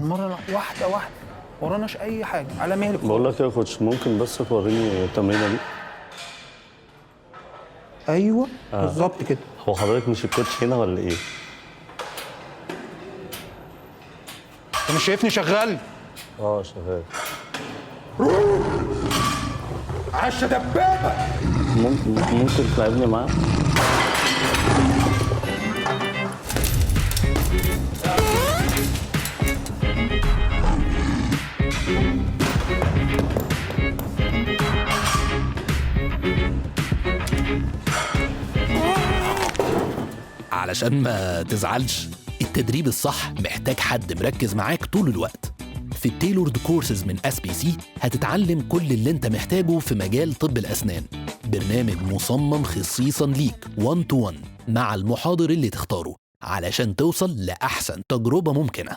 مرة واحدة واحدة، وراناش اي حاجه، على مهلك. بقول لك يا coach، ممكن بس توريني التمرينه دي؟ ايوه بالظبط كده. هو حضرتك مش ال coach هنا ولا ايه؟ انت مش شايفني شغال؟ اه شغال. عشا دبابه. ممكن تلعبني معاه؟ علشان ما تزعلش، التدريب الصح محتاج حد مركز معاك طول الوقت. في ال tailored courses من SBC هتتعلم كل اللي انت محتاجه في مجال طب الاسنان. برنامج مصمم خصيصا ليك 1 to 1 مع المحاضر اللي تختاره علشان توصل لاحسن تجربه ممكنه.